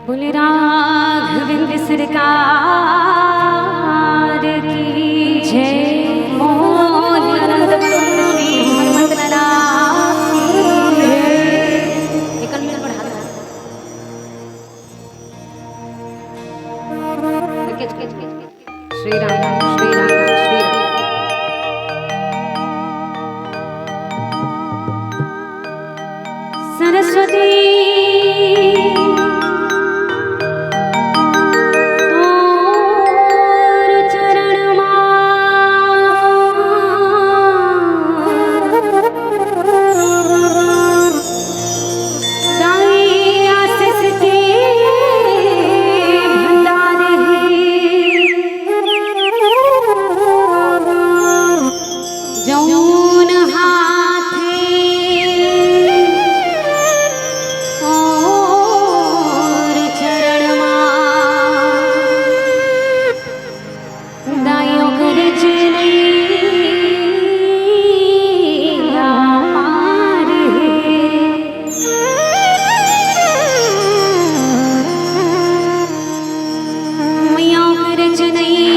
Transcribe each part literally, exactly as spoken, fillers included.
बोले राघवेंद्र सरकार की जय। बोले आनंद श्री हनुमत लाला की जय। एक मिनट बढ़ा दो। श्री राम, श्री राम, श्री राम। सरस्वती तोर चरण मा दाई आशीष के भंडार हे। जौन हाथे तोर चरण मा दाई ओकर चिन्हैया पार हे। मैया ओकर चिन्हैया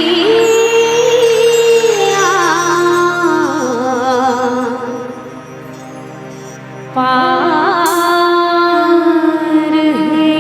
पार हे।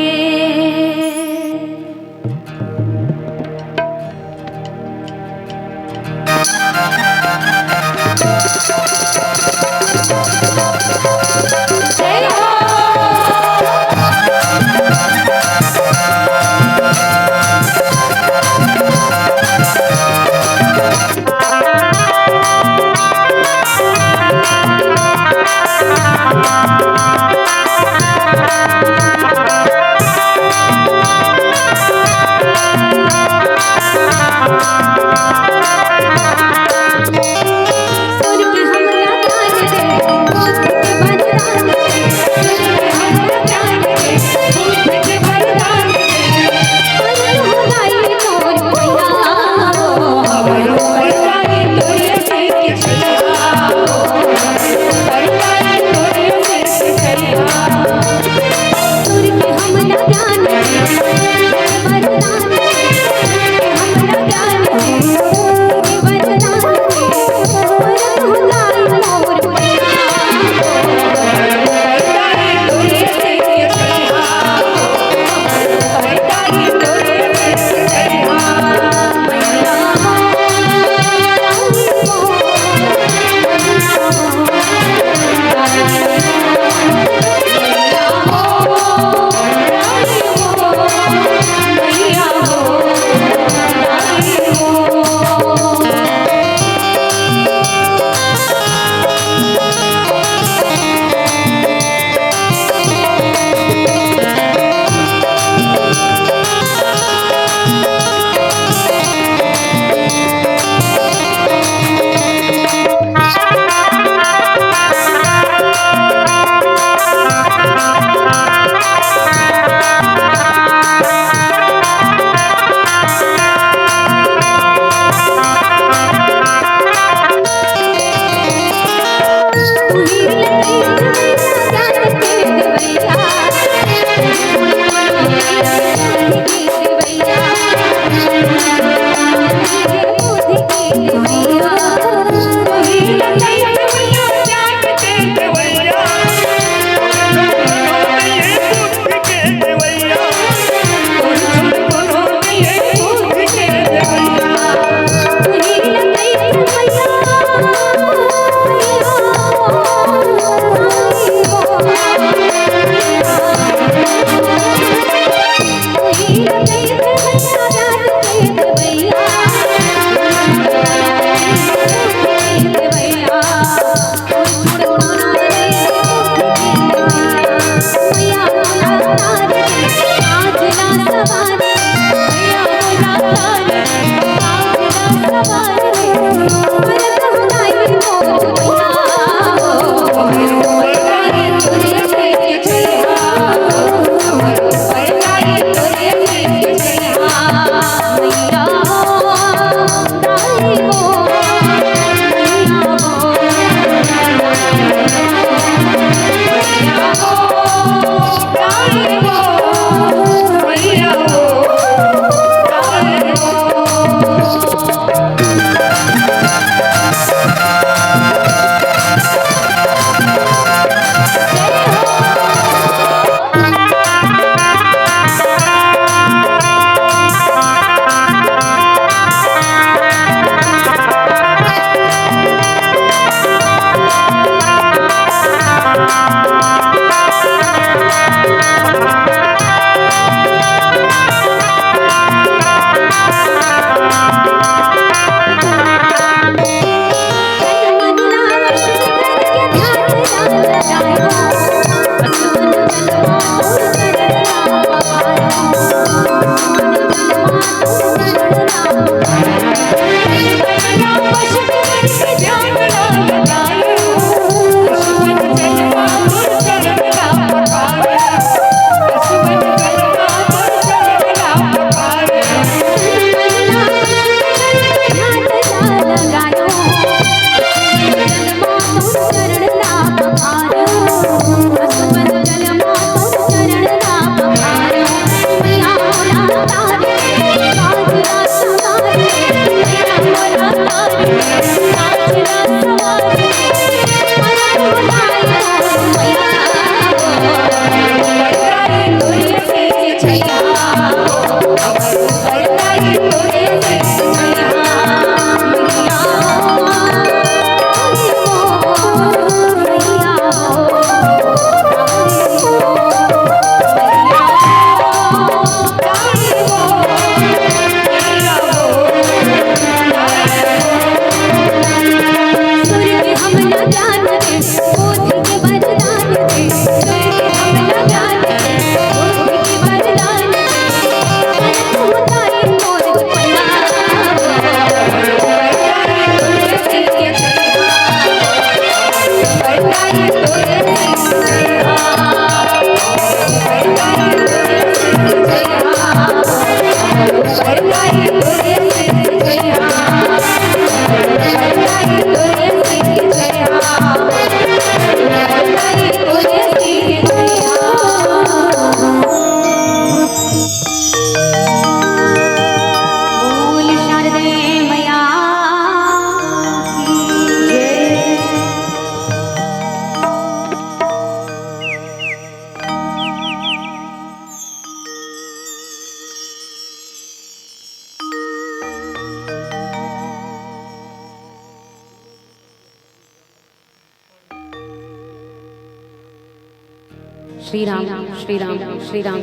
श्री राम, श्री राम, श्री राम।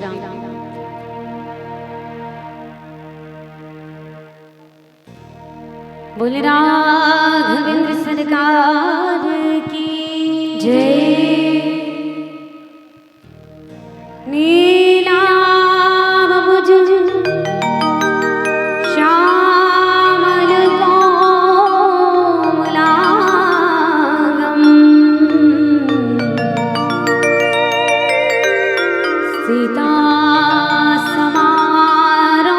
बोले राघवेंद्र सरकार की जय। नीलाम्बुज श्यामल कोमलांगम सीता समारो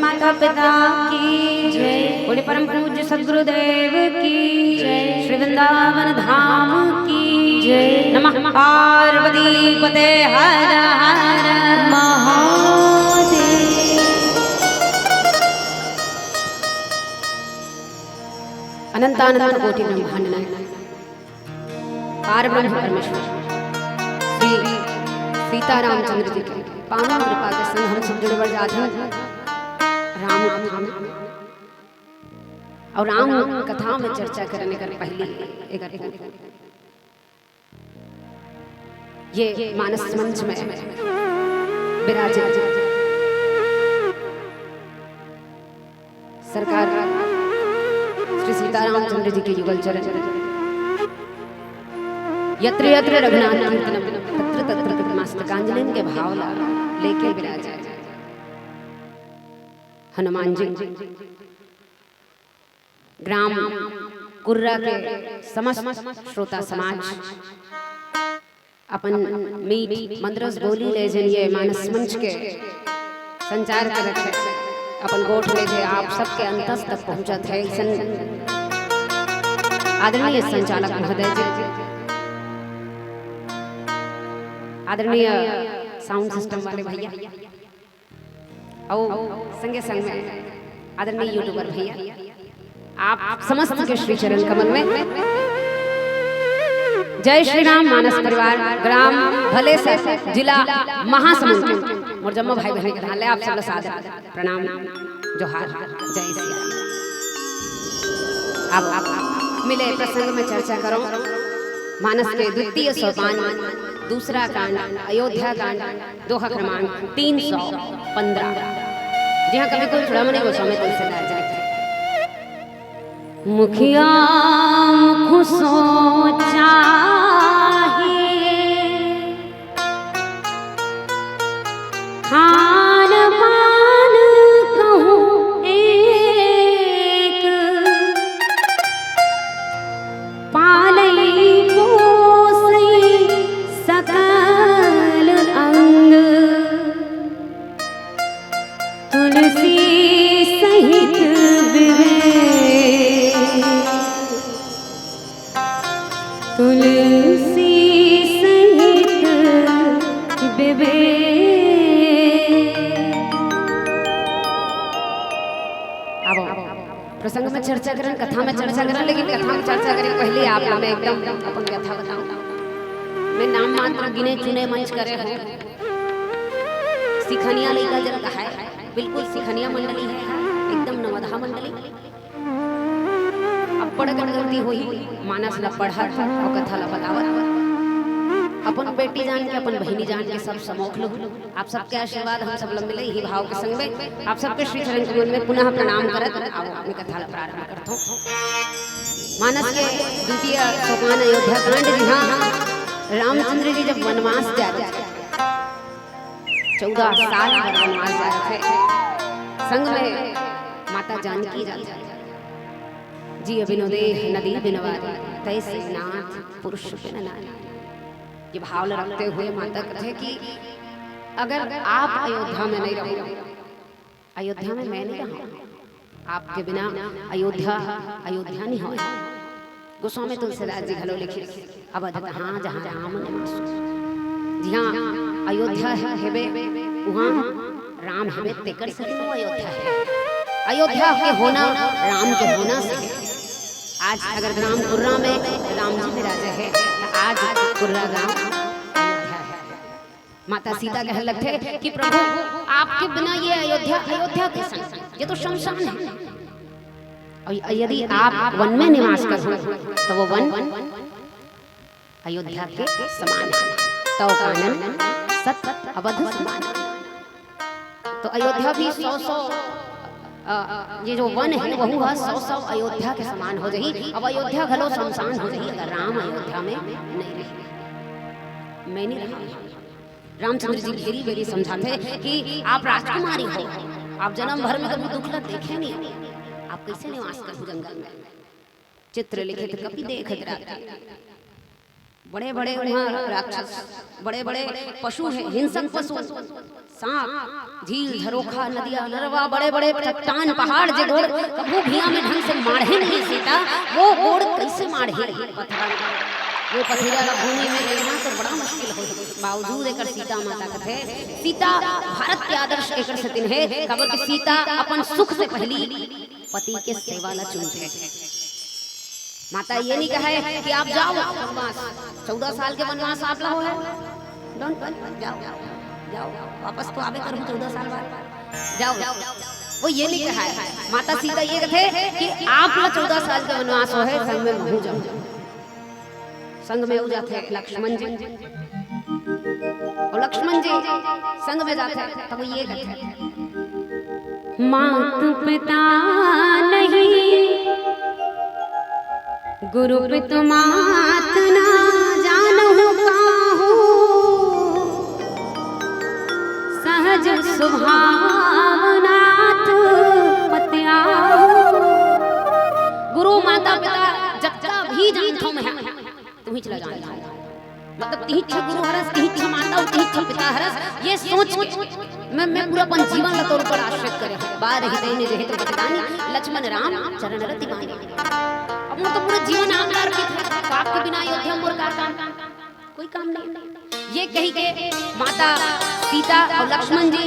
माता पिता की जय। बोले परम पूज्य सदगुरुदेव की जय। श्री वृंदावन धाम की जय। नमः पार्वती पते हर हर महादेव। अनंतानंत कोटि ब्रह्मांड नायक पार ब्रह्म परमेश्वर श्री सीता रामचंद्र जी के पावन कृपा के संग हम सब जुड़े बर जात हन राम कथा में। और राम कथा में चर्चा करने कर पहले एकर पूर्व ये मानस मंच में विराजे सरकार श्री सीतारामचंद्र जी के युगल चरण, यत्र यत्र रघुनाथ कीर्तनम तत्र तत्र कृतमस्तकांजलिम के भाव ला लेके विराजे हनुमान जी। ग्राम कुर्रा के समस्त श्रोता समाज, अपन मीठ मंदरस बोली ले जेन ये मानस मंच के संचार करत हे, अपन गोठ ले जे आप सबके अंतस तक पहुंचत हे, अइसन आदरणीय संचालक महोदय जी, आदरणीय साउंड सिस्टम वाले भैया, अउ संगे संग में आदरणीय यूट्यूबर भैया, आप समस्त के श्री चरण कमल में जय श्री राम मानस परिवार, ग्राम भले से, जिला महासमुंद। मोर जम्मो भाई बहन के ध्यान ले आप सब ला सादर प्रणाम, जोहार, जय श्री राम। अब, अब मिले प्रसंग में चर्चा करो। मानस के द्वितीय सोपान, दूसरा कांड, अयोध्या कांड, दोहा क्रमांक तीन सौ पंद्रह। जी हाँ, कवि कुल चूड़ामणि गोस्वामी तुलसीदास जी लिखे। मुखिया मुख सोचा है, खान पान कहूँ एक, पालई पोसई सकल अंग। तुलसी सहित विवेक, तुलसी सहित विवेक। अब प्रसंग में चर्चा करन, कथा में चर्चा करन, लेकिन कथा में चर्चा करे पहले आप ला मैं एकदम अपन व्यथा बताऊं। मैं नाम मात्र गिने चुने मंच करे हूँ। सिखनिया लइका जन कहाय, बिल्कुल सिखनिया मंडली है, एकदम नवधा मंडली। अब्बड़ अकन गलती होही, मानस ला पढ़त अउ कथा ला बतावत। अपन बेटी जान के, अपन बहिनी जान के सब समोख लो। आप सबके आशीर्वाद हम सब ला मिले, इही भाव के संग में आप सबके श्री चरण कमल में पुनः प्रणाम करत, अब अपनी कथा ला प्रारंभ करत हूँ। मानस के द्वितीय सोपान अयोध्या कांड, जी हाँ, रामचंद्र जी जब वनवास जात हे, चौदह साल बर वनवास जात हे, संग में माता जानकी जात हे। जिय बिनु देह नदी बिनु वारी, तैसे नाथ पुरुष बिनु नारी। ये भाव ल रखते हुए माता कथे कि अगर आप अयोध्या में नहीं रहो, अयोध्या में मैं नहीं रहूं, आपके बिना अयोध्या अयोध्या नहीं होय। गोस्वामी तुलसीदास जी घलो लिखिस, अवध तहाँ जहाँ राम निवास। जिहाँ अयोध्या हेबे, उहाँ राम हेबे, तेकर सेती वो अयोध्या हे। अयोध्या के होना राम के होना से हे। आज अगर ग्राम कुर्रा में राम जी विराजे हे, त आज कुर्रा गांव अयोध्या हे। माता सीता कहे लगथे कि प्रभु, आपके बिना ये अयोध्या अयोध्या कइसन? ये तो शमशान हे। अउ यदि आप वन में निवास करहू, त वो वन अयोध्या के समान हे। तव कानन सत अवध समान। तो अयोध्या भी सौ सौ, अ, ये जो वन हे, वहू ह सौ सौ अयोध्या के समान हो जाही। अब अयोध्या घलो शमशान हो जाही, अगर राम अयोध्या में नहीं रहे। मैं नहीं रहा। रामचंद्र जी घेरी बेरी समझाथे कि आप राजकुमारी हो, आप जन्म भर में कभी दुख ला देखे नहीं, आप कैसे निवास करहू जंगल में? चित्र लिखित कपि देखत राखी, बड़े बड़े वहाँ राक्षस, बड़े बड़े पशु हैं, हिंसक पशु, सांप, झील, झरोखा, नदिया, नरवा, बड़े बड़े चट्टान, पहाड़, जे गोड़ कभू भुइयां में ढंग से माढ़े नहीं सीता, वो गोड़ कैसे माढ़े पथरा? वो पथरीला भूमि में रहना तो बड़ा मुश्किल हो। बावजूद एकर सीता माता कथे, सीता भारत के आदर्श एकर सेतिन हे, काबर कि सीता अपन सुख से पहली पति के सेवा ला चुनथे। माता ये नहीं कहे कि आप जाओ वनवास, चौदह साल के वनवास आप ला हो है, डोंट वरी, जाओ, जाओ, वापस तो आबे करहूँ चौदह साल बाद, जाओ, जाओ। वो ये नहीं कहा है। माता सीता ये कथे कि आप ला चौदह साल के वनवास हो है, संग में महू जाओ। संग में हो जाते हैं लक्ष्मण जी, और लक्ष्मण जी संग में जाते हैं, तब वो ये कहते हैं, मात पिता नहीं, गुरु पितु मात ना, जानहु काहू, सहज सुभाव नाथ पति आऊ। गुरु, माता, पिता, जतका भी जानथों मैं, तुही चला जान, मतलब तिही छ गुरु हरस, तिही छ माता, तिही छ पिता हरस, ये सोच के मैं, मैं पूरा अपन जीवन ला तोर ऊपर आश्रित करे। बार ही देने जहे तो बलिदानी, लक्ष्मण राम चरण रति माने। अब मोर तो पूरा जीवन आप अर्पित है, तो आपके बिना अयोध्या मोर का काम, कोई काम नहीं। ये कही के माता सीता और लक्ष्मण जी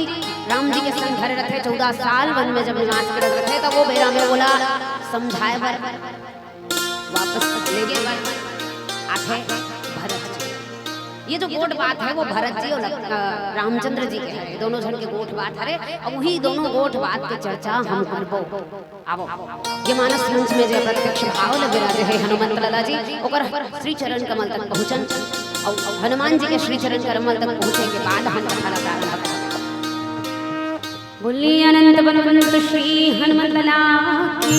राम जी के संग घर रथे, चौदह साल वन में जब निवास करत रथे, तो वो बेरा में बोला समझाए बर वापस लेगे बर आथे भरत जी। ये जो गोठ बात है, वो भरत जी और लक-, अ, रामचंद्र जी के है, दोनों झन के गोठ बात हरे। अब वही दोनों गोठ बात के चर्चा हम करबो। आवो, ये मानस मंच में जो प्रत्यक्ष भाव ले विराजे है हनुमंत लाला जी, ओकर श्री चरण कमल तक पहुँचन, और हनुमान जी के श्री चरण कमल तक पहुँचे के बाद हम कथा ला प्रारंभ करबो। बोलिए अनंत बलवंत श्री हनुमत लाला की।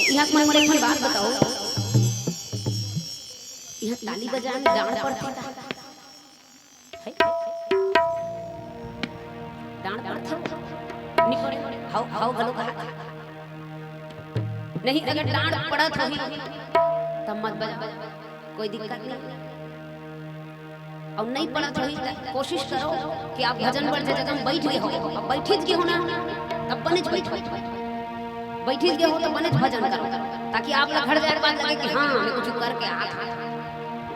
यहाँ मन मोला एक ठन बात बताओ, यहाँ ताली बजाए में डांड़ पड़थे का? है? डांड़ पड़थे? नहीं पड़े। हाव, हाव घलो कहा। नहीं, अगर डांड़ पड़त होही, तब मत बजा, कोई दिक्कत नहीं। और नहीं पड़त होही, त कोशिश करो कि आप भजन बर जे जगह में बैठ गए हो, अब बैठित गए हो ना, तब बनेच बैठो। बैठित गए हो, तब बनेच भजन करो, ताकि आप ला घर जाए के बाद लगे कि हाँ, मैं कुछ करके आ था।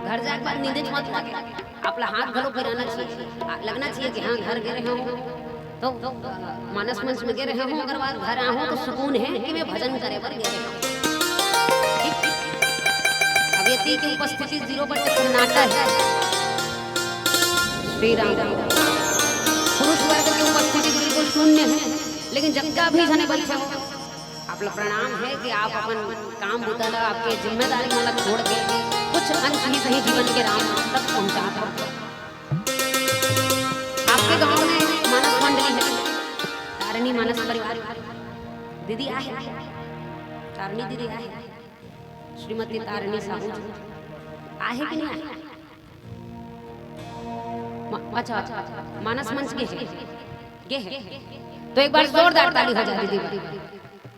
घर जाए के बाद नींदे मत लगे, आप ला हाथ घलो पिराना चाहिए, आ, लगना चाहिए कि हाँ, घर गए रहे हो। तो, अ, मानस मंच में गे रहे हूँ, अगर बात घर आहूँ तो सुकून है कि मैं भजन करे बर गे रहे हूँ। ठीक? अब ये ती की उपस्थिति जीरो पर सन्नाटा है। श्री राम। पुरुष वर्ग की उपस्थिति बिल्कुल शून्य है, लेकिन जब का भी जने बैठे हो, आप लोग प्रणाम है कि आप अपन काम बुता ला, आपके जिम्मेदारी वाला छोड़ के कुछ अंश ही सही जीवन के राम तक पहुँचा दो। आपके गांव में मानस मंडली है, तारिणी मानस परिवार, दीदी आहे, तारिणी दीदी आहे, श्रीमती तारिणी साहू जी आहे कि नहीं आहे? म-, अच्छा, अच्छा, मानस मंच के है, गे है, तो एक बार जोरदार ताली हो जाए दीदी।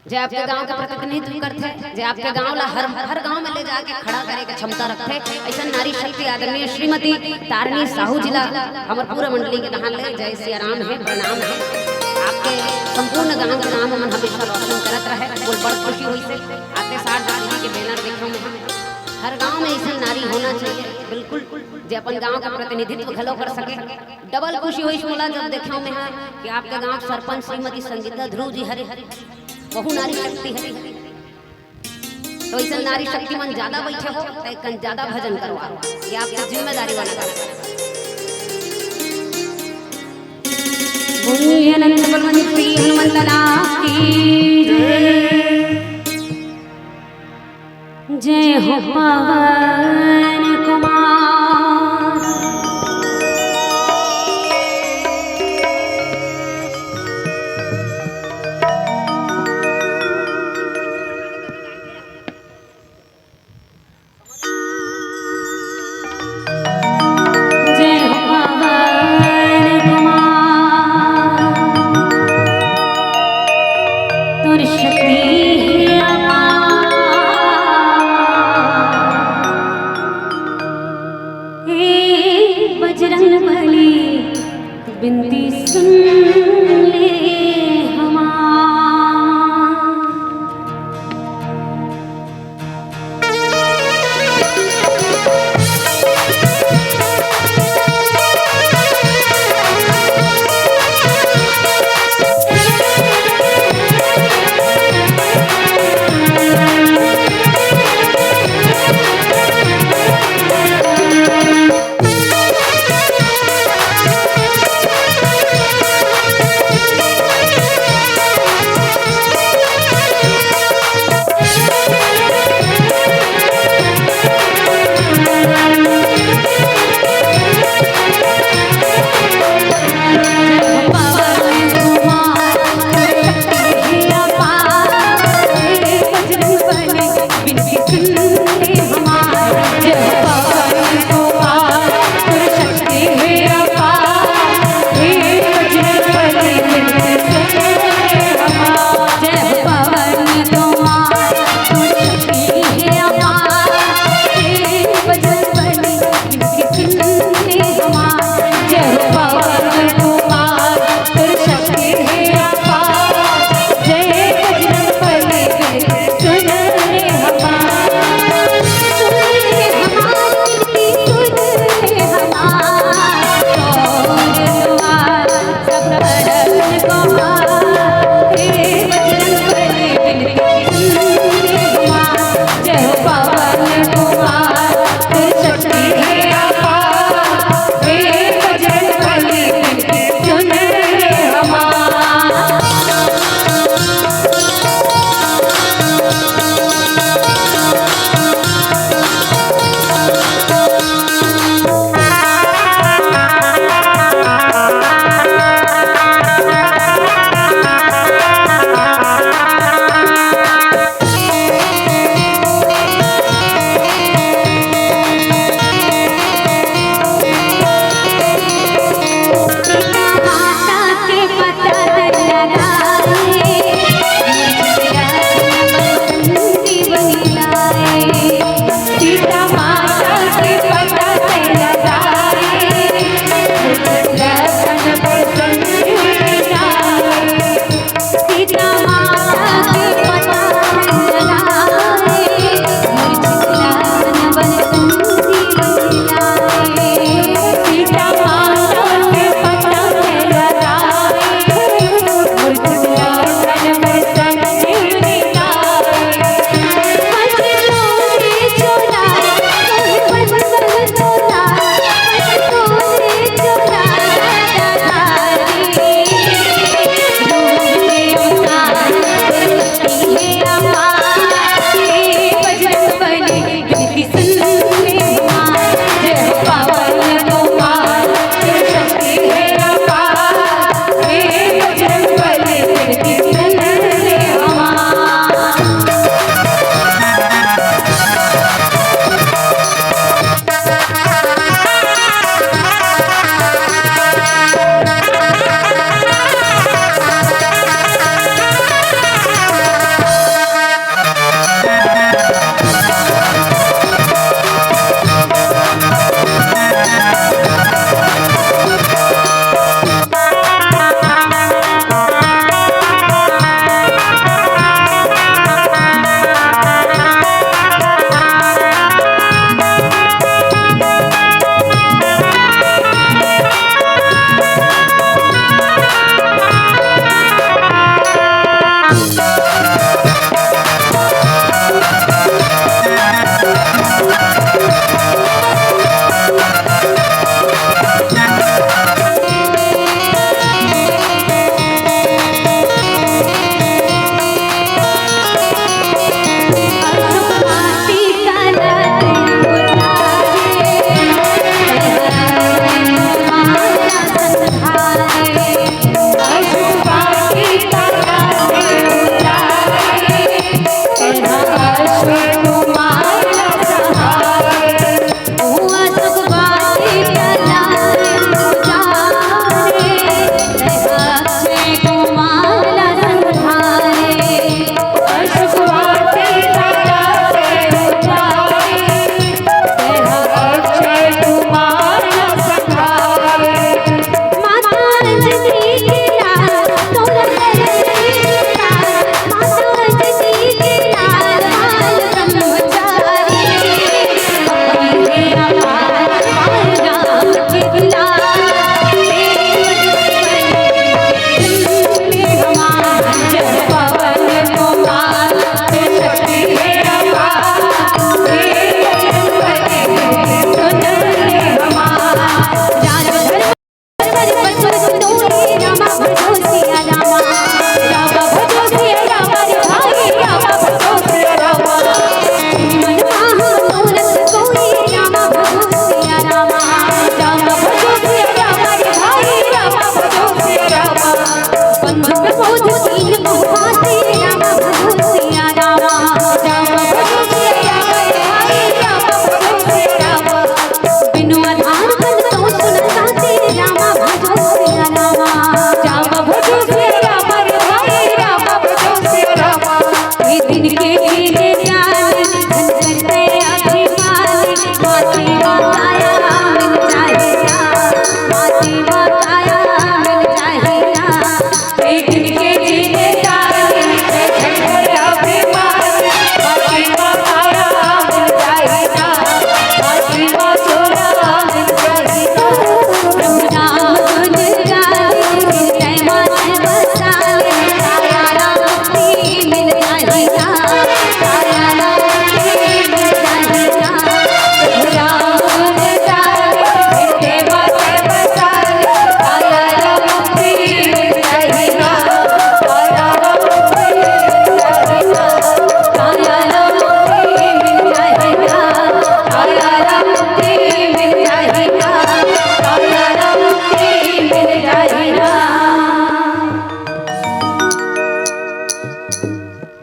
जे आपके गांव के प्रतिनिधित्व करथे, जे आपके गांव ला हर, हर गांव में ले जाके खड़ा करे के क्षमता रखथे, ऐसन नारी शक्ति आदरणीय श्रीमती तारिणी साहू जी ला हमर पूरा मंडली के डहान ले जय सिया राम है, प्रणाम है। आपके संपूर्ण गांव के नाम हमन हमेशा रोशन करत रहे, बोल बड़ खुशी होइसे। आते साथ दीदी के बैनर देखे में हर गांव में ऐसन नारी होना चाहिए, बिल्कुल, जे अपन गांव का प्रतिनिधित्व घलो कर सके। डबल खुशी होइस मोला जब देखेंव मैं हा कि आपके गांव के सरपंच श्रीमती संगीता ध्रुव जी हरे, बहु नारी शक्ति हरे। तो ऐसन नारी शक्ति मन ज्यादा बैठे हो, तो एक कन ज्यादा भजन करवा, ये आपके जिम्मेदारी वाला काम। बोलिए अनंत बलवंत श्री हनुमंत लाला की जय। जय हो पवन कुमार। जय हो पवन कुमार। तोर शक्ति है अपार।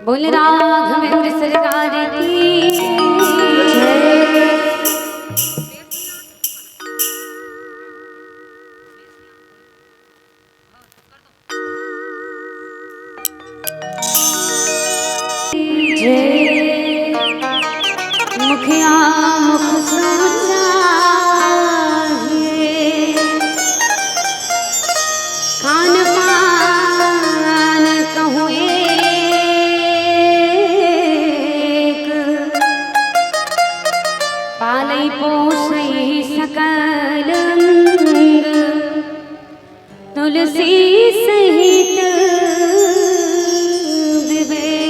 बोल राघवेंद्र सरकार की जय। जय। मुखिया मुख सोचा है, खान पान कहूँ एक, पालई पोसई सकल अंग। तुलसी सहित विवेक।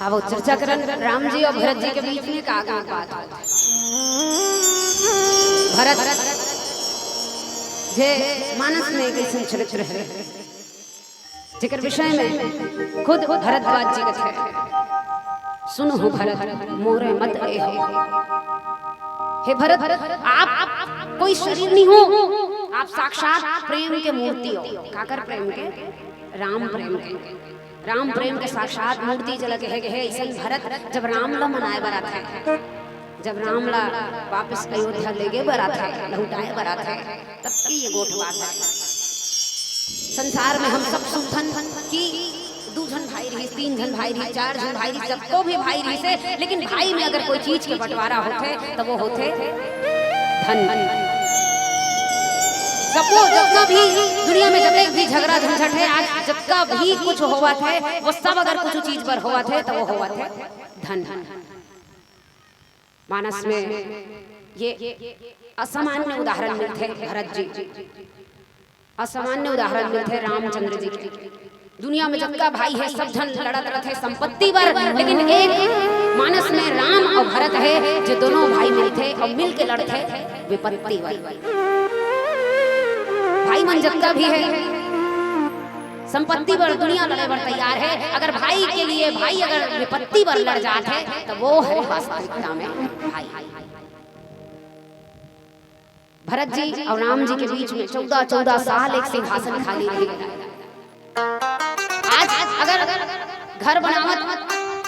हाँ, वो चर्चा करन राम जी और भरत जी के बीच में का, का बात होत हे। भरत जे मानस में एक अइसन चरित्र है, जेकर विषय में खुद भरद्वाज जी कथे, "सुनहु भरत मोरे मत एहो।" हे भरत, आप कोई शरीर नहीं हो, आप साक्षात प्रेम के मूर्ति हो। काकर प्रेम के? राम प्रेम के। राम प्रेम के साक्षात मूर्ति जेला कहे गे हे। अइसन भरत जब राम ला मनाए बर आथे, जब राम ला वापस अयोध्या लेगे बर आथे, लहुटाए बर आथे, तब के ये गोठ बात हे। संसार में हम सब सुनथन कि दू झन भाई रहिस, तीन झन भाई रहिस, चार झन भाई रहिस, जतको भी भाई रहिस हे, लेकिन भाई में अगर कोई चीज के बंटवारा होथे, त वो होथे धन। सबको जतना भी दुनिया में जतने भी झगड़ा झंझट हे, आज जतका भी कुछ होवत हे, वो सब अगर कुछ चीज बर होवत हे, त वो होवत हे धन। मानस में ये असामान्य उदाहरण मिलथे भरत जी, असामान्य उदाहरण मिलथे रामचंद्र जी के। दुनिया में जतका भाई हे, सब झन लड़त रथे संपत्ति बर, लेकिन एक मानस में राम अउ भरत हे, जे दोनों भाई मिलथे अउ मिल के लड़थे विपत्ति बर। भाई मन जतका भी हे, संपत्ति बर दुनिया लड़े बर तैयार हे, अगर भाई के लिए भाई अगर विपत्ति बर लड़ जात हे, त वो हे वास्तविकता में भाई। भरत जी अउ राम जी के बीच में चौदह चौदह साल एक सिंहासन खाली रहे। आज अगर घर बनावत,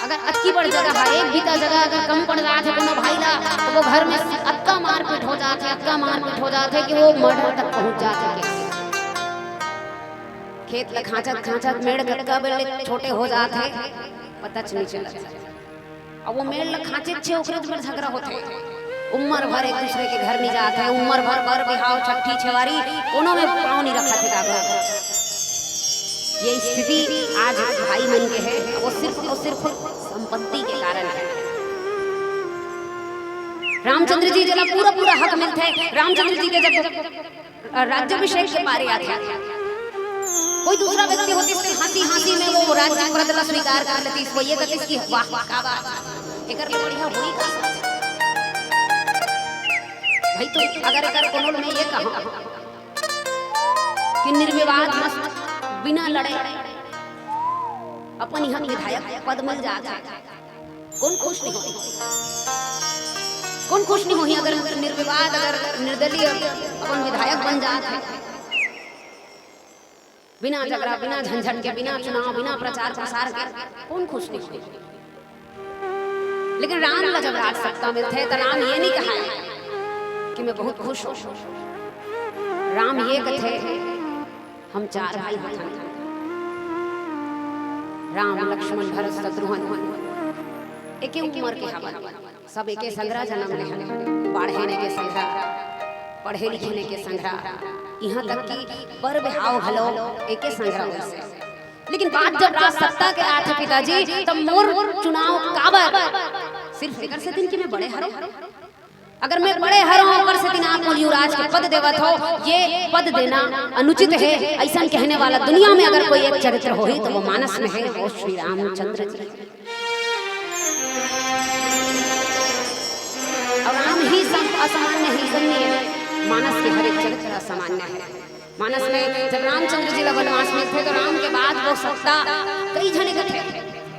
अगर अतकी बड़ जगह हे, एक बीता जगह अगर कम पड़ जात हे कोनो भाई ला, त वो घर में अतका मारपीट हो जात हे, अतका मारपीट हो जात हे कि वो मर्डर तक पहुंच जात हे। खेत ल खांचत खांचत मेड़ कतका बेर ले छोटे हो जात हे, पताच नइ चलत। अब वो मेड़ ल खांचत हे, ओकरे बर झगड़ा होथे। उम्र भर एक दूसरे के घर नइ जात हे, उम्र भर बर बिहाव, छट्ठी, छेवारी, कोनो में पांव नइ रखत हे काकरो। ये स्थिति आज भाई मन के हे, वो सिर्फ अउ सिर्फ संपत्ति के कारण हे। रामचंद्र जी जेला पूरा पूरा हक मिलथे, रामचंद्र जी के जब अ, राज्याभिषेक के बारे आथे। कोई दूसरा व्यक्ति होतिस त हाँसी-हाँसी में वो राज्य पद ला स्वीकार कर लेतिस, वो ये कहतिस कि "वाह, का बात, एकर ले बढ़िया होई का?" भाई, तो अगर एकर कोनो ल मैं ये कहूँ कि निर्विवाद मस्त बिना लड़े अपन इहाँ विधायक पद मिल जात हे, कोन खुश नइ होही? कोन खुश नइ होही अगर निर्विवाद, अगर निर्दलीय अपन विधायक बन जात हे, बिना झगड़ा, बिना झंझट के, बिना चुनाव, बिना प्रचार प्रसार के, कोन खुश नइ होही? लेकिन राम ला जब राज सत्ता मिलथे, त राम ये नइ कहय कि मैं बहुत खुश हूँ। राम ये कथे, हम चार भाई होथन, राम, लक्ष्मण, भरत, शत्रुघ्न एके उमर के हवन, सब एके संघरा जनम ले हन, बाढ़े ने के संघरा, पढ़े लिखे ने के संघरा, इहां तक कि बर बिहाव घलो एके संघरा होइस हे। लेकिन बात जब राज सत्ता के आथे पिताजी, तब मोर चुनाव काबर? सिर्फ एकर सेतिन कि मैं बड़े हरों। अगर मैं बड़े हरों, ओकर सेतिन आप मोला युवराज के पद देवत हो, ये पद देना अनुचित हे। अइसन कहने वाला दुनिया में अगर कोई एक चरित्र होही, तो वो मानस में हे, वो श्री रामचंद्र जी। अउ राम ही सम-, असामान्य हे, अइसन नइ हे। मानस के हर एक चरित्र असामान्य हे। मानस में जब रामचंद्र जी ला वनवास मिलथे, तो राम के बाद वो सत्ता कई झने कथे,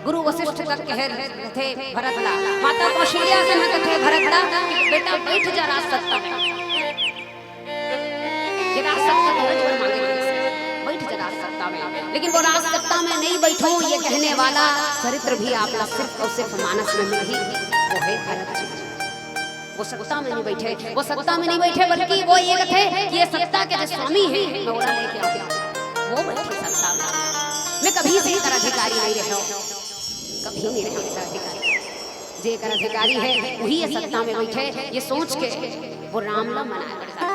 गुरु वशिष्ठ तक कहे रथे भरत ला, माता कौशल्या कथे भरत ला कि बेटा बइठ जा राज सत्ता में। ये राज सत्ता तो रजवर मांगे रहिस हे, बइठ जा राज सत्ता में। लेकिन वो राज सत्ता में नइ बइठों, ये कहने वाला चरित्र भी आप ला सिर्फ अउ सिर्फ मानस में मिलही, वो हे भरत जी। वो सत्ता में नइ बइठे, वो सत्ता में नइ बइठे, बल्कि वो ये कथे कि ये सत्ता के जो स्वामी हे, मैं ओला लेके आऊं, वो बइठे सत्ता में। मैं कभी से एकर अधिकारी नइ रहेंव, कभी नइ रहेंव एकर अधिकारी। जे एकर अधिकारी हे, वही ये सत्ता में बइठे, ये सोच के वो राम ला मनाए बर जाथे।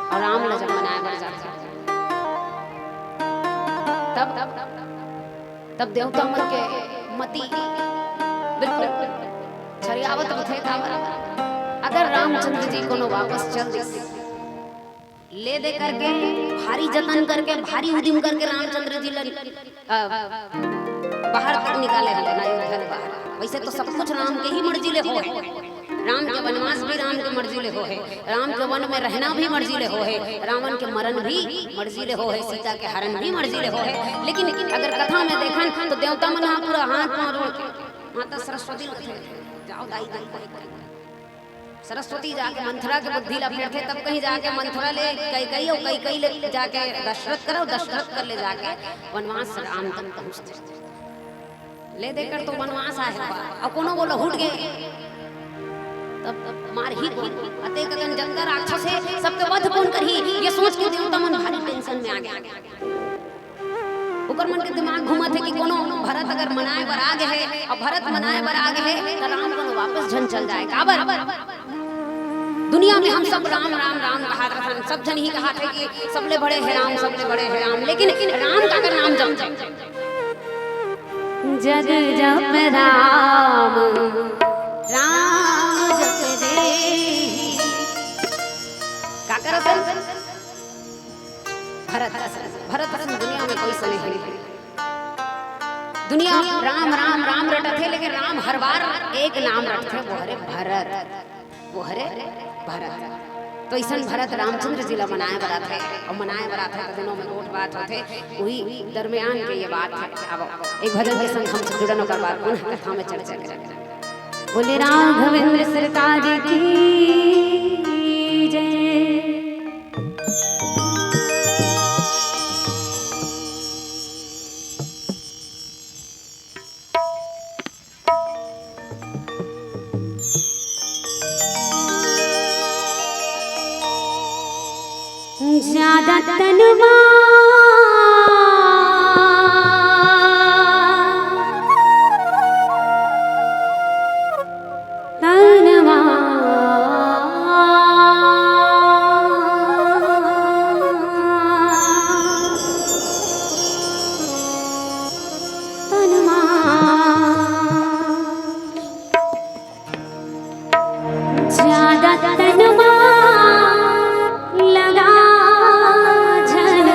अउ राम ला जब मनाए बर जाथे, तब, तब देवता मन के मति बिल्कुल छरियावत रथे। काबर? अगर रामचंद्र जी कोनो वापस चल देते, ले दे करके, भारी जतन करके, भारी उदिम करके रामचंद्र जी ल, अ, बाहर तक निकाले हवे ना, अयोध्या ले बाहर। वइसे तो सब कुछ राम के ही मर्जी ले होहे, राम के वनवास भी राम के मर्जी ले होहे, राम के वन में रहना भी मर्जी ले होहे, रावण के मरन भी मर्जी ले होहे, सीता के हरन भी मर्जी ले होहे। लेकिन अगर कथा में देखन, तो देवता मन ह पूरा हाथ पांव जोड़ के माता सरस्वती ल कथे, "जाओ दाई, दाई, दाई, दाई।" सरस्वती जाके मंथरा के बुद्धि ला फेरथे, तब कहीं जाके मंथरा ले कैकई, अउ कैकई ले जाके दशरथ करा, अउ दशरथ कर ले जाके वनवास राम तक पहुंचथे। ले दे कर तो वनवास आए हे, अउ कोनो वो लहुट गे, तब मारही कोन? अतेक अकन जतका राक्षस हे, सबके वध कोन करही? ये सोच के देवता मन भारी tension में आ गे। ओकर मन के दिमाग घूमत हे कि कोनो भरत अगर मनाए बर आ गे हे, अउ भरत मनाए बर आ गे हे, त राम कोनो वापस झन चल जाए। काबर? दुनिया में हम सब राम, राम, राम कहत रहन, सब झन ही कहत हे कि सबले बड़े हे राम, सबले बड़े हे राम, लेकिन राम काकर नाम जप जप जग जप राम, राम जप देहि। काकर असन? भरत असन, भरत असन दुनिया में कोई सने हे नहीं। दुनिया राम, राम, राम रटत हे, लेकिन राम हर बार एक नाम रटथे, वो हरे भरत, वो हरे भरत। तो अइसन भरत रामचंद्र जी ला मनाए बर आथे, अउ मनाए बर आथे, त दिनों में गोठ बात होथे, उही दरमियान के ये बात हे। अब एक भजन के संग हम जुड़न, ओकर बाद पुनः कथा में चर्चा करन। बोले राघवेंद्र सरकार की जय। ज्यादा तनवा, तनवा, तनवा। ज्यादा तनवा लगा झन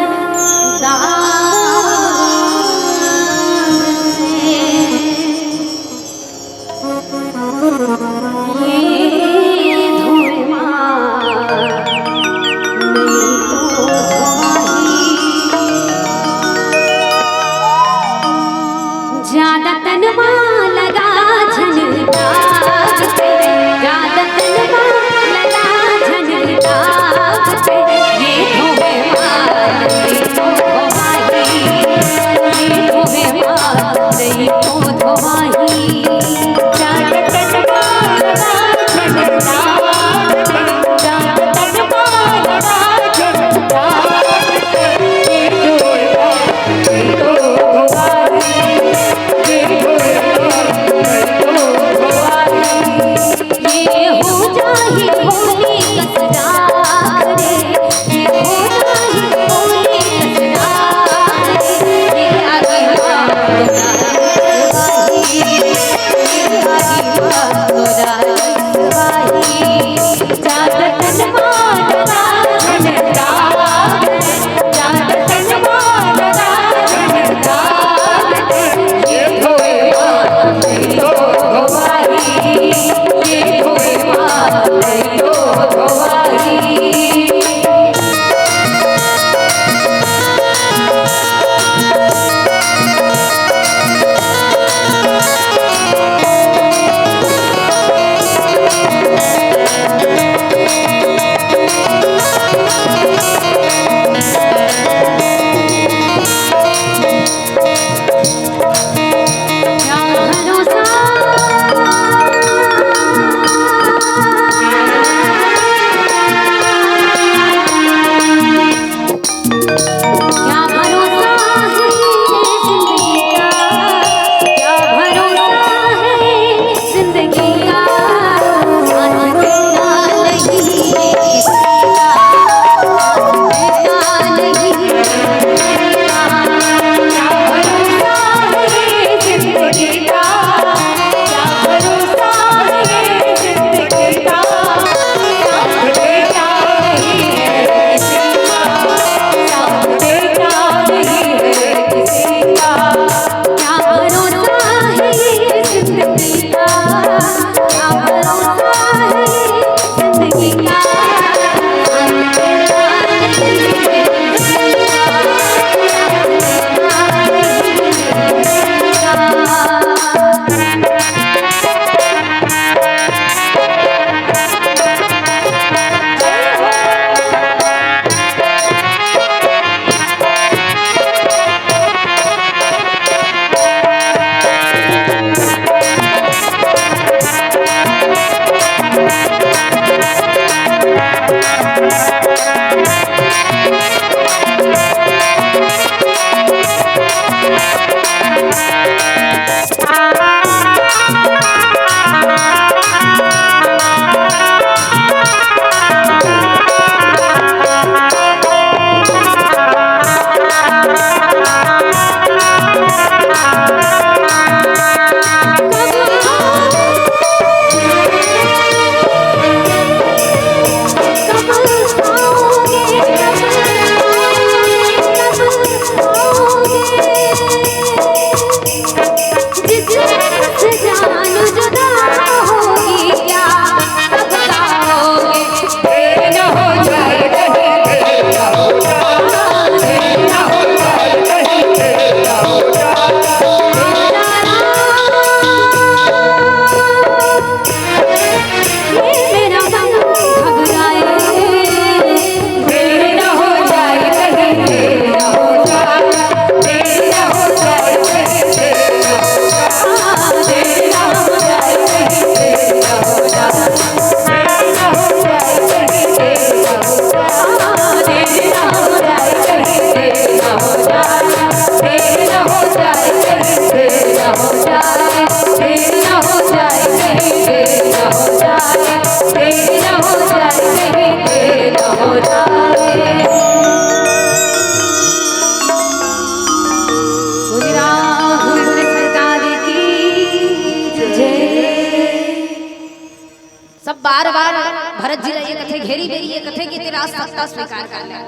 सब बार बार भरत जी ला ये कथे, घेरी बेरी ये कथे कि ते राज सत्ता स्वीकार कर ले।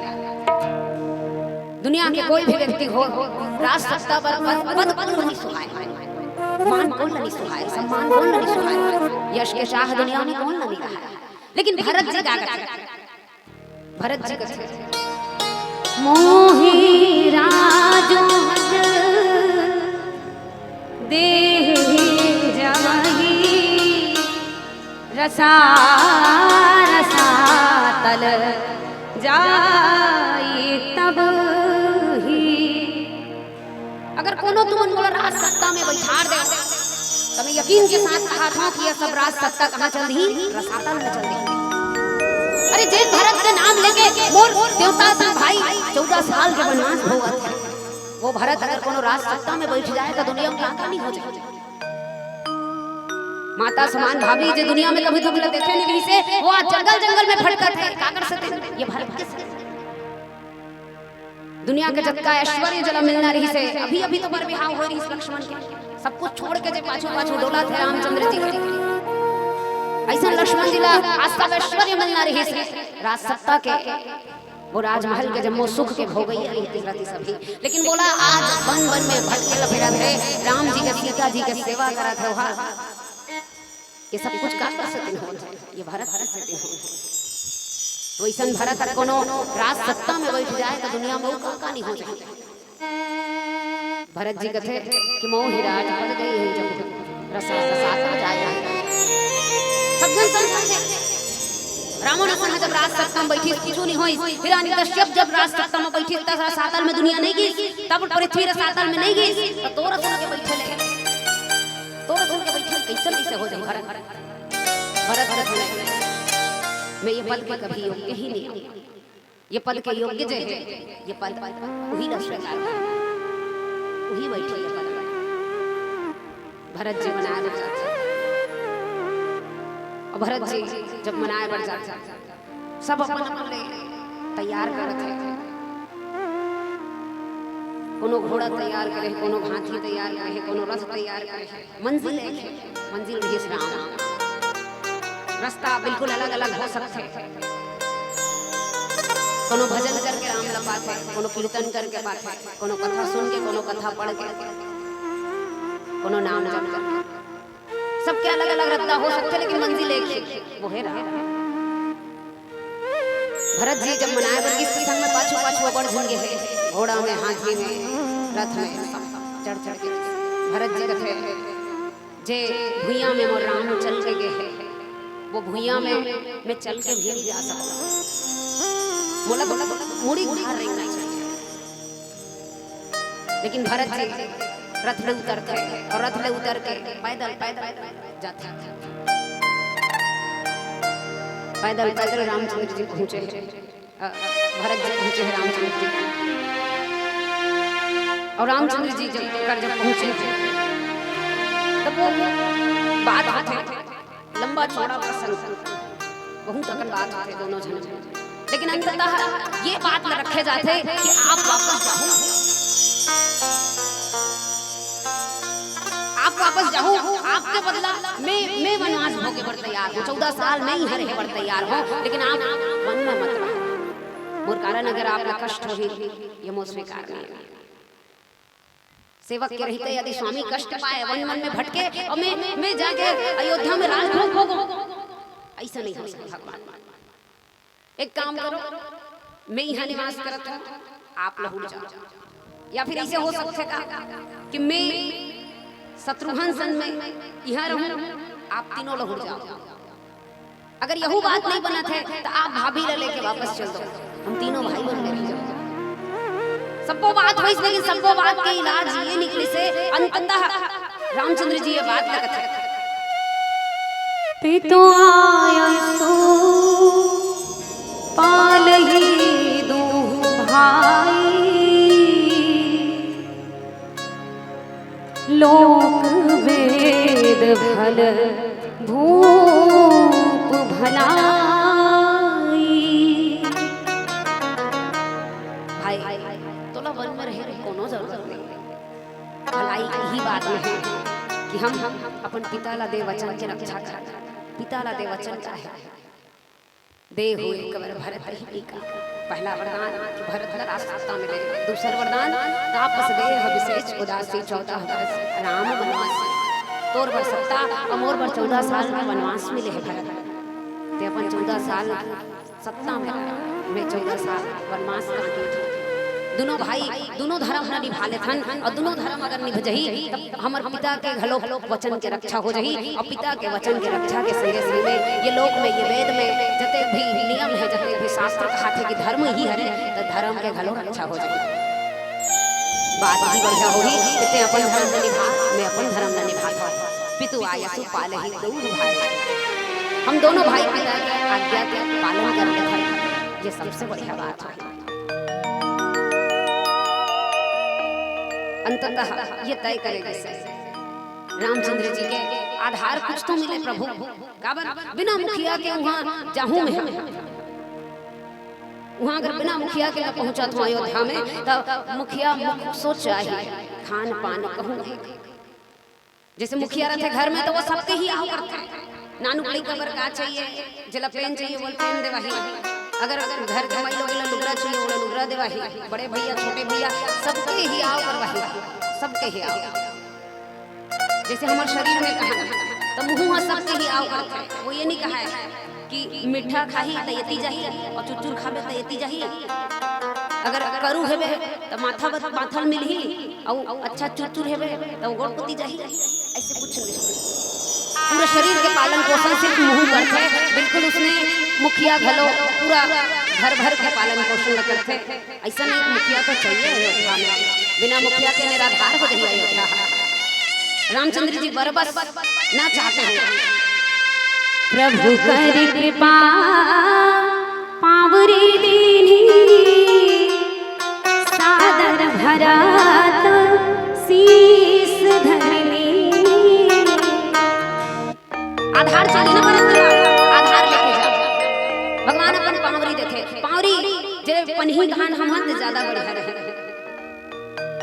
दुनिया के कोई भी व्यक्ति हो, राज सत्ता बर पद, पद कोन ला नइ सुहाय, मान कोन ला नइ सुहाय, सम्मान कोन ला नइ सुहाय, यश के चाह दुनिया में कोन ला नइ रहय। लेकिन भरत जी का कथे, भरत जी कथे, मोहि राजो हज देहि जमहि रसा रसातल जाई तब ही। अगर कोनो तुमन मोला राज सत्ता में बैठार दे, त मैं यकीन के साथ कहा था कि ये सब राज सत्ता कहाँ चल दी? रसातल में चल दी। अरे, जे भरत के नाम लेके मोर देवता संग भाई चौदह साल के वनवास भोगत हे, वो भरत अगर कोनो राज सत्ता में बैठ जाय, त दुनिया में का का नइ हो जाय। माता समान भाभी जे दुनिया में कभी तुमला देखे नइ रहिसे, वो आज जंगल जंगल में भटकत हे। काकर सेती? ये भरत के सेती। दुनिया के जतका ऐश्वर्य जेला मिलना रहिसे, अभी अभी तो बर बिहाव होय रहिस लक्ष्मण के, सब कुछ छोड़ के जे पाछू पाछू डोलत हे रामचंद्र जी, अइसन लक्ष्मण जी ला आज सब ऐश्वर्य मिलना रहिस, राजसत्ता के, वो राजमहल के जम्मो सुख के भोगइया रहितिस सभी। लेकिन बोला आज वन वन में भटके ल फिरत हे, राम जी के सीता जी के सेवा करत हे, ओहा ये सब कुछ काकर सेती होत हे? ये भरत के सेती होत हे। वइसन भरत ह कोनो राजसत्ता में बइठ जाय त दुनिया में अउ का का नहीं हो जाय। भरत जी कथे कि महूं ही राजपद गई हूं जब रसा रसातल जाय। सब झन समझथे। रावण असन ह जब राजसत्ता में बइठिस, कुछु नहीं होइस। हिरण्यकश्यप जब राजसत्ता में बइठिस, त रसातल में दुनिया नहीं गिस, तब पृथ्वी रसातल में नहीं गिस, त तोर असन के बइठे ले, तोर असन के बइठे ले कइसन, कइसे हो जाय भरत? भरत, भरत नहीं। मैं ये पद के कभी योग्य ही नहीं हूं। ये पद के योग्य जे हे, ये पद उही ला स्वीकार कर, उही बइठे ये पद में। भरत जी मनाय बर जाथे। अउ भरत जी जब मनाय बर जाथे, सब अपन अपन ले तैयार करत हे। कोनो घोड़ा तैयार करे हे, कोनो हाथी तैयार करे हे, कोनो रथ तैयार करे हे। मंजिल एक हे, मंजिल रहिस राम। रस्ता बिल्कुल अलग-अलग हो सकथे। कोनो भजन करके राम ल पाथे, कोनो कीर्तन करके पाथे, कोनो कथा सुन के, कोनो कथा पढ़ के, कोनो नाम जप करके। सबके अलग-अलग रस्ता हो सकथे, लेकिन मंजिल एक हे, वो हे राम। भरत जी जब मनाय बर गिस त संग में पाछू-पाछू अब्बड़ झन गे हे, घोड़ा में, हाथी में, रथ में, सब चढ़-चढ़ के। भरत जी कथे, "जे भुइयां में मोर राम चल के गे हे, वो भुइयां में मैं चल के भी नहीं जा सकता। मोला तो मुड़ी उधार रहना चाहिए।" लेकिन भरत जी रथ ले उतरथे अउ रथ ले उतर के पैदल, पैदल जाथे। पैदल, पैदल रामचंद्र जी पहुंचे हे। अ, भरत जी पहुंचे हे रामचंद्र जी के। अउ रामचंद्र जी जब, कर जब पहुंचे हे, तब वो बात होथे। लंबा चौड़ा प्रसंग, बहुत अकन बात होथे दोनों झन, लेकिन अंततः ये बात ल रखे जाथे कि आप वापस जाहू, आप वापस जाहू, आपके बदला मैं, मैं वनवास भोगे बर तैयार हूं, चौदह साल मैं इहां रहे बर तैयार हूं, लेकिन आप वन में मत रहो। मोर कारण अगर आप ला कष्ट होही, ये मोर स्वीकार नहीं हे। सेवक के रहते यदि स्वामी कष्ट पाए, वन वन में भटके, अउ मैं, मैं जाके अयोध्या में राजभोग भोगूं, अइसा नहीं हो सकता भगवान। एक काम करो, मैं इहां निवास करत हूं, आप लहुट जाओ। या फिर अइसे हो सकथे का कि मैं शत्रुघ्न संग में इहां रहूं, आप तीनों लहुट जाओ। अगर यहू बात नहीं बनत हे, त आप भाभी ला लेके वापस चल दो, हम तीनों भाई बन के रह जाओ। सब्बो बात होइस, लेकिन सब्बो बात के इलाज ये निकलिस हे, अंततः रामचंद्र जी ये बात ला कथे। पितु आयसु पालही दूं भाई, लोक वेद भल भूप भलाई। भाई, तोला वन में रहे के कोनो जरूरत नहीं हे। भलाई इही बात में हे कि हम, हम अपन पिता ला दे वचन के रक्षा करन। पिता ला दे वचन का हे? देहु एक बर भरत ही टीका। पहला वरदान कि भरत ला राजसत्ता मिले। दूसर वरदान, तापस देह विसेच उदासी, चौदह बरस राम वनवासी। तोर बर सत्ता अउ मोर बर चौदह साल के वनवास मिले हे भरत। ते अपन चौदह साल सत्ता में रहे, मैं चौदह साल वनवास काटे हंव। दुनों भाई दुनों धरम ला निभा लेथन, अउ दुनों धरम अगर निभ जही, तब हमर पिता के घलो वचन के रक्षा हो जही, अउ पिता के वचन के रक्षा के संगे संगे ये लोक में, ये वेद में जते भी नियम हे, जते भी शास्त्र कहाथे कि धर्म ही हरे, त धर्म के घलो रक्षा हो जही। बात ही बढ़िया होही कि ते अपन धरम ला निभा, मैं अपन धरम ला निभाथंव। पितु आयसु पालही दूं भाई। हम दोनों भाई पिता के आज्ञा के पालन कर लेथन, ये सबसे बढ़िया बात हे। अंततः ये तय करे गिस हे रामचंद्र जी के आधार कुछ तो मिले प्रभु, काबर बिना मुखिया के उहां जाहूं मैं, उहां अगर बिना मुखिया के मैं पहुंचत हंव अयोध्या में, त मुखिया मुख सो चाही, खान पान कहूं नहीं। जैसे मुखिया रथे घर में, तो वो सबके ही आव करथे। नानू लइका बर का चाहिए, जेला पेन चाहिए, वो पेन देवाही। अगर घर के माई लोग ला लुगरा चाहिए, ओला लुगरा देवाही। बड़े भैया, छोटे भैया, सबके ही आव करवाही, सबके ही आव। जैसे हमर शरीर में कहा, तो मुँह ह सबके ही आव करथे। वो ये नहीं कहा है कि मीठा खाही त एती जाही और चुचुर खाबे त एती जाही। अगर करू हेबे त माथा बत-, माथा ल मिलही, अउ अच्छा चुचुर हेबे त गोड़ कोती जाही। ऐसे कुछ नहीं। पूरा शरीर के पालन पोषण सिर्फ मुँह करथे। बिल्कुल उसने मुखिया घलो पूरा घर भर के पालन पोषण ल करथे। अइसन एक मुखिया तो चाहिए अयोध्या में, बिना मुखिया के निराधार हो जाही अयोध्या। रामचंद्र जी बरबस ना चाहते हैं। प्रभु कर कृपा पावरी दीन्ही, सादर भरत शीस धरनी। आधार चाहिए ना भरत जी, आधार लेके जा। भगवान अपन पावरी देथे, पावरी जे पनही कहान हमन ते ज्यादा बढ़िया रहे।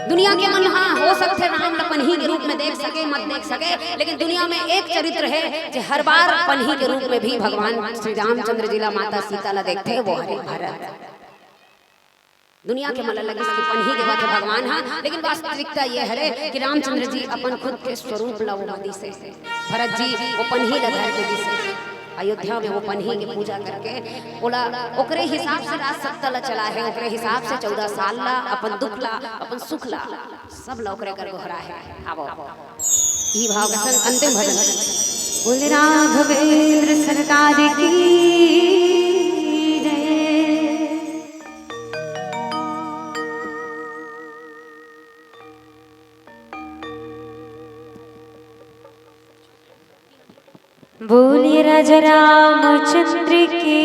दुनिया के मन, हाँ, हो सकथे राम ल पनही के रूप में देख सके, मत देख सके, लेकिन दुनिया में एक चरित्र है जे हर बार पनही के रूप में भी भगवान श्री रामचंद्र जी ला, माता सीता ला देखथे, वो हरे भरत। दुनिया के मन ल लगिस कि पनही देवत हे भगवान ह, लेकिन वास्तविकता ये हरे कि रामचंद्र जी अपन खुद के स्वरूप ला वो दिस हे। भरत जी वो पनही ला धर के दिस हे। अयोध्या में वो पनही के पूजा करके ओला ओकरे हिसाब से राज सत्ता ला चलाहे, ओकरे हिसाब से चौदह साल ला अपन दुख ला, अपन सुख ला, सब ला ओकरे कर गोहराहे। आवो, ई भाव के संग अंतिम भजन। बोल राघवेंद्र सरकार की जय। बोलिए राजा रामचंद्र की।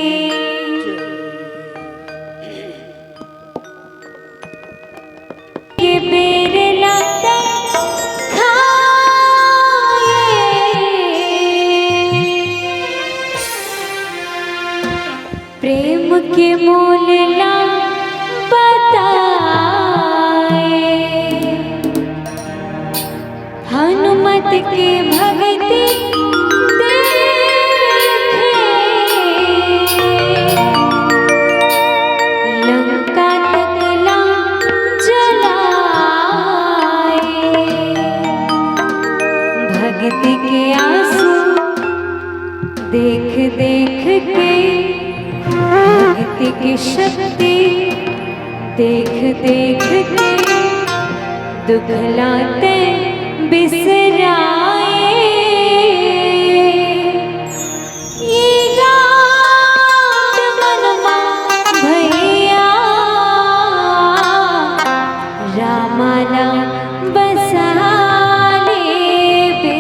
के बेर लगता खाए। प्रेम के मोल ला बताए। हनुमत के भक्ति देखे। लंका तक ला जलाए। भक्ति के आंसू देख देख के, भक्ति की शक्ति देख देख के, दुख लाते बिसराए। ये गात मन मा भैया रामा ला बसा लेबे।